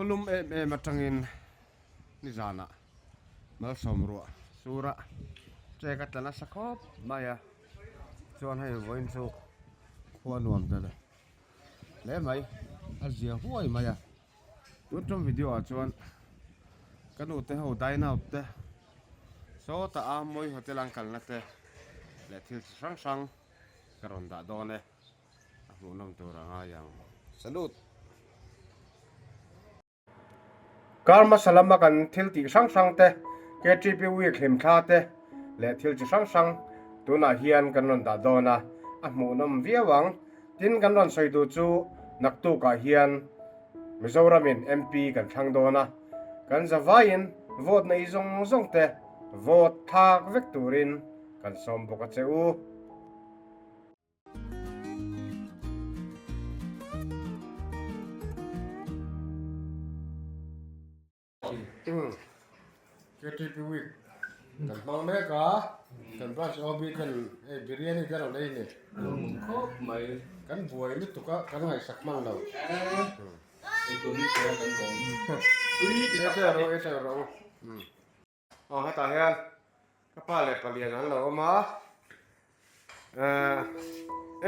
Khawlum em em atangin nizanah malsawm ruah sura chek a tla nasa khawp mai a, chuan hei vawiin chu khua nuam ta hle mai, a zia huai mai a. Tun tum video ah chuan ka nu te ho dine out te sawtah a mawi hotel an kalna te leh thil chi hrang hrang ka rawn dah dawn e. A hmuhnawm tur a ngai ang. Salute! Kar hmasa lama kan thil tih hrang hrang te, KTP Week hlimthla te leh thil chi hrang hrang tunah hian kan rawn dah dawn a, a hmuhnawm viau ang. Tin, kan rawn sawi duh chu naktukah hian Mizoramin MP kan thlang dawn a, kan zavaiin vote nei zawng zawng te vote thlak vek turin kan sawm bawk a che u. KTP week kan hmang mek a, kan branch OB ten hei biryani te rawn ei ni. Khawp mai. Kan buai lutuk a, kan ngaihsak hman lo. Eitur ni sia kan awm. Ei teuh rawh u, ei teuh rawh u. Aw hetah hian ka pa leh palian an lo awm a, ehh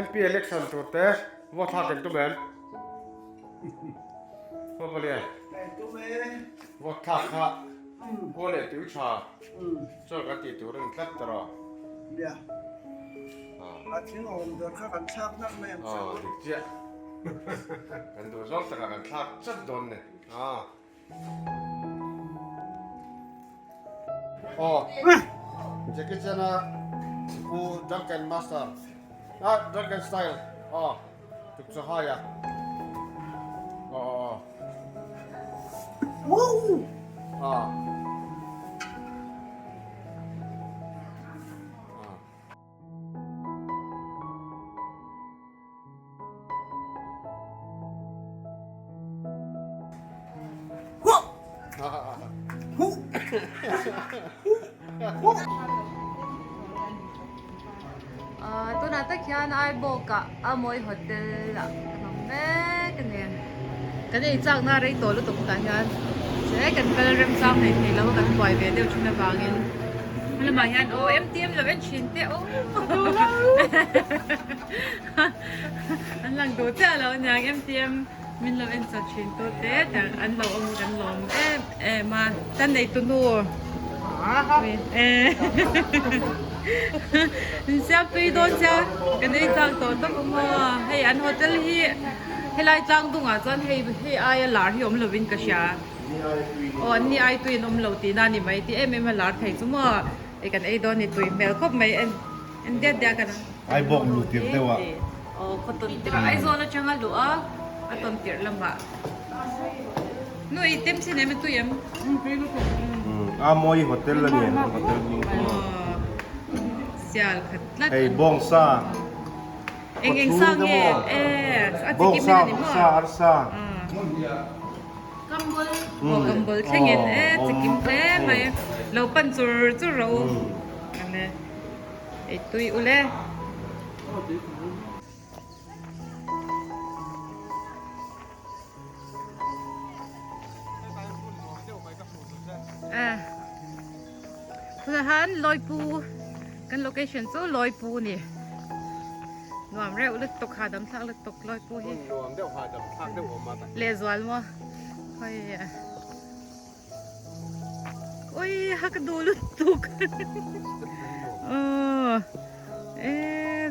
MP election tur te vote thlak eng tum em? Aw palian vote thlak kha khua leh tui tha chuan kan tih tur a ni tlat ta rawh. Nia a thing awm ber kha kan thlak nak mai ang chu. Aw dik chiah kan duh zawng takah kan thlak chat dawn ni. Aw Jackie Chan a u Drunken Master ah Drunken Style aw tuk chu hai a aw aw aw Tunah tak hian Aibawkah Amawi Hotel ah kan awm mek a ni. Kan ei chakna rei tawh lutuk tah hian che kan kal remchang thei thei lo a kan buai ve deuh thin avangin helamah hian aw MTM lo en thin teh aw An lang duh chiah lo aniang MTM min lo en chawt thin tu te te an lo awm kan lawm em em a kan nei tu nu in siam tui dawn sia kan ei chak tawh tawp a maw hei an hotel hi helai tlang dungah chuan hei hei aia lar hi awm lovin ka hria aw an ni ai tui an awm lo tihna a ni mai tih em em a lar thei chu maw hei kan ei dawn ni tui hmel khawp mai en. En diat diat kan Ai bawk luh tirh deuh a. Aw khaw tawn tirh a Aizawl atanga luh a a tawn tirh lamah Nu i tem chin em i tui em? A mawi hotel a ni hotel hming chu. Sial khat tlat. Hei bawngsa. Eng eng sa nge e a chi kim in a ni maw? Bawngsa arsa. Kambul. Aw kambul thleng in e chi kim hle mai. Lo pan chur chur rawh u. Ei tui ule. À. Tunah han Lawipu kan location chu Lawipu ni. Nuam reuh lutuk hahdam thlak lutuk Lawipu hi. Nuam deuh hahdam thlak deuh awm a. Lehzual maw. Hoi. Ui ha ka duh lutuk aw e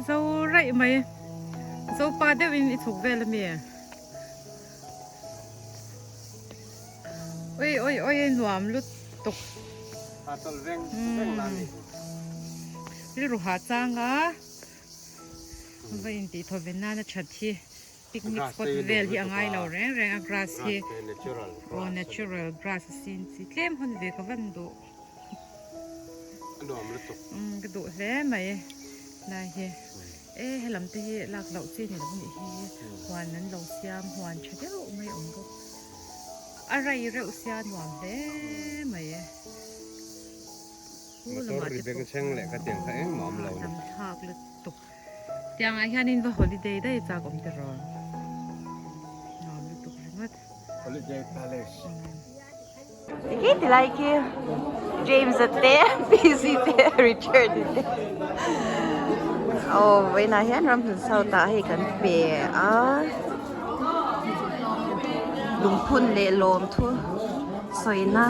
zo raih mai zo pa deuh in i chhuk vel ami ui ui ui nuam lutuk ha tawlh veng veng la ni rilru ha chang a va in tih thaw ve nana that hi. Picnic spot vel hi a ngai lo reng reng a grass hi aw natural grass a sin chi tlem hawn ve ka van duh umm ka duh hle mai lai hi e helam te hi lak loh chi ni lo nih hi huan an lo siam huan tha deuh mai awm bawk a rai reuh sia nuam hle mai e motor ri beng chheng leh ka tiang kha engmah awm lo dam thlak lutuk. Tiangah hianin va holiday daih chak awm tiraw? Nuam lutuk ringawt. Holiday Palace. Khi ti lai khi James a te Pc te Richard te aw vawiinah hian ramhlun south ah hei kan pe a lungphun leh lawm thu sawina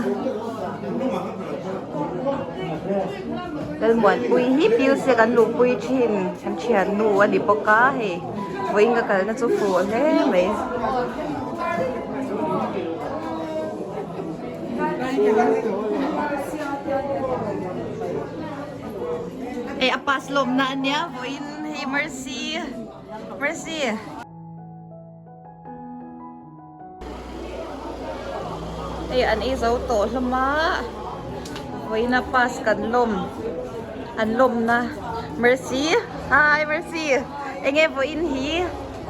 Lalmuanpui hi pilse kan luhpui thin kan thiannu a ni bawk a hei vawiin ka kalna chu fuh hle mai. Hei a pass lawmna a nia vawiin hei Mercy Mercy. Hei an ei zo tawh hlawm a vawiin a pass kan lawm an lawmna Mercy hi Mercy eng nge vawiin hi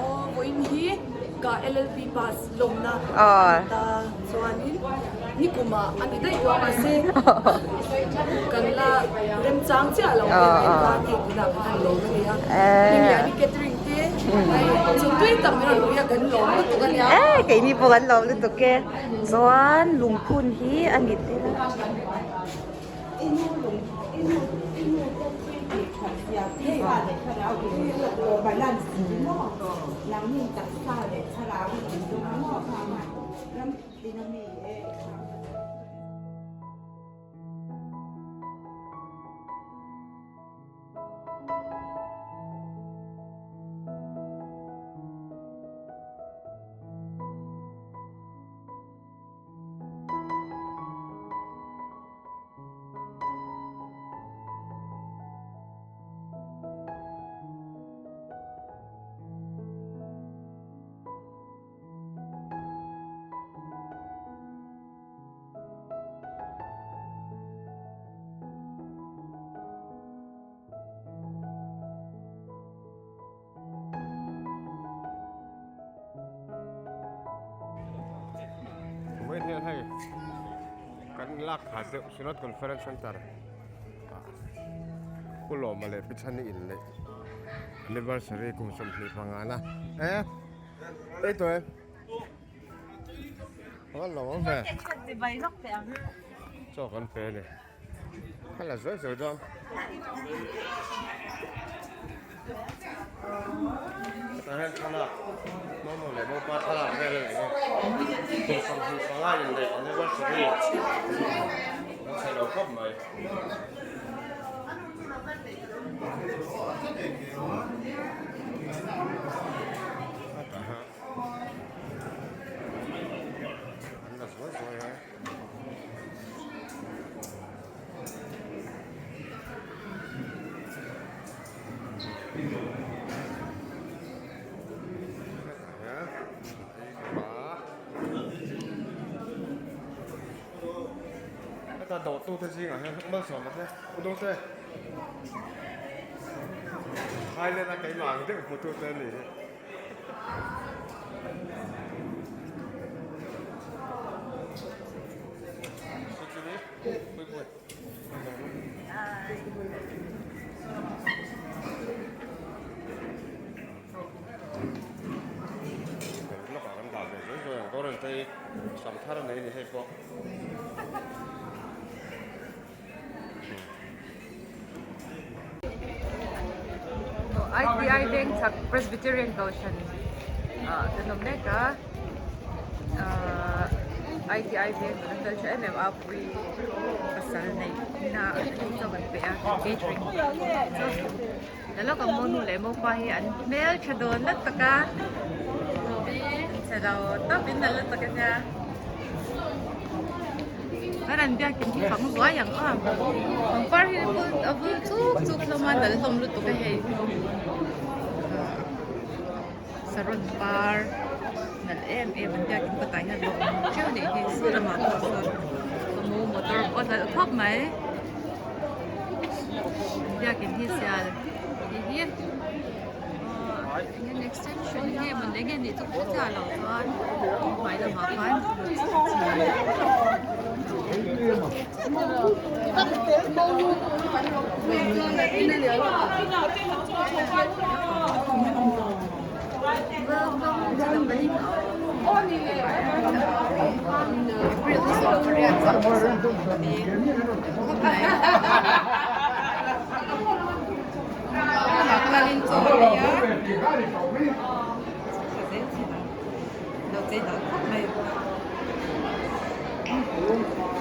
Aw vawiin hi ka LLB pass lawmna ta chuanin nikumah a ni daih tawh a mahse kan la remchang chiah lo em em khan hei tunah kan han lawm a nia hemi catering te chu tui tak min rawn pui a kan lawm lutuk a nia. E keini pawh kan lawm lutuk e chuan lungphun hi a ni tel a. Vawiin hian hei kan lak khat deuh Synod Conference Centre ah Pu Lawma leh Pi Chhani inneih anniversary kum 25 a e ei tawh em a van lo awm ve chaw kan pe a ni. A la zuai zuai dawn. Tah hian thlalak Momo leh Mopa thlalak vel a ni a. Kum 25 inneih anniversary an chhe lo khawp mai. An la zuai zuai a. Heta dawhtute zingah hian malsawmna te udawngte Thailand a keimah ang deuh hmutute a ni hi. ITI veng chhak Presbyterian Kohhran ah kan awm mek a ahh ITI veng kan fel tha em em a pui pasal neih na chaw kan pe a catering chu la lawk ang maw nu leh mopa hi an hmel tha dawn nat tak a chhe lo tawp in nalh lutuk a nia. Kan an biakin hi fang zuai ang a pangpar hi a vul chuk chuk hlawm a nal hlawm lutuk a hei saron par nalh em em an biakin kawtah hian lo awm teuh a nih hi saw lamah pawh sawn ka hmu motor pawh a nalh khawp mai biakin hi sial tih hi. Eng extension nge mawn eng nge nih chu ka hre chiah lo chuan hmai lamah khan welcome to the April ni 18 chauh ni khawp mai. Lamah kalin chaw a ei a. Lo chei dan khawp mai.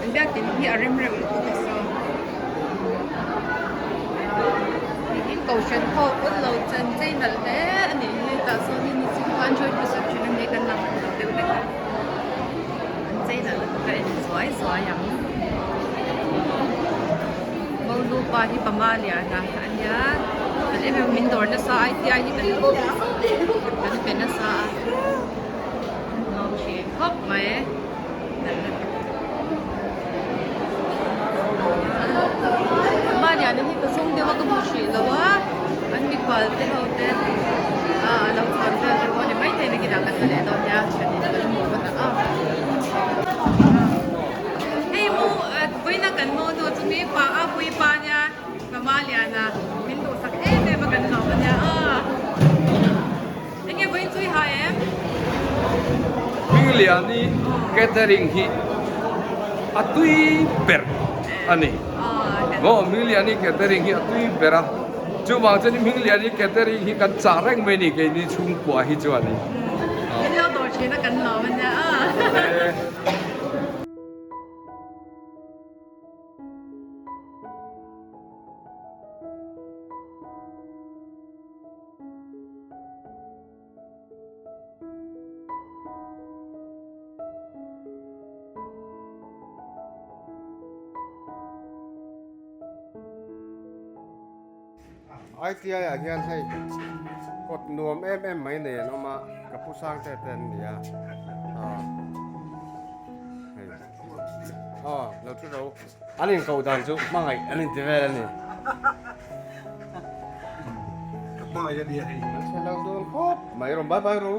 An biakin hi a rem reuh lutuk a saw. Tiin kohhran ho pawn lo chan chei nalh hle a nih hi tah sawnin ni chu khan joint reception a ni kan lang hmu lo deuh vek a. An chei nalh lutuk a en zuai zuai ang. Monu pa hi panga lian a a nia kan em em min dawr nasa a ITI hi kan kan pe nasa a nuam thin khawp mai panga lian hi ka zawng deuh a ka hmu hrih lo a an mikhual te ho te ah a lo chhawn vel te pawh a ni maithei a ni kinah kan la leh dawn nia kan in kan hmuh hman ang a. Hei mo vawiina kan mo nu chu mi pa a pui pa nia Mama Liana min duhsak em em a kan lawm a nia aw enge vawiin chu i ha em? Hmingliani catering hi a tui ber a ni maw Hmingliani catering hi a tui ber a chuvang chuan Hmingliani catering hi kan chah reng mai a ni keini chhungkua hi chuanin. Min lo dawr thin a kan lawm a nia aw. ITI ah hian hei kawt nuam em em mai nei an awm a ka pu sang te te an ni a ah hei aw lo thu ro an inkoh dan chu hmangaih an inti vel a ni Ka hmangaih a nia hei an chhe lo dawn khawp mai rawn bye bye ru.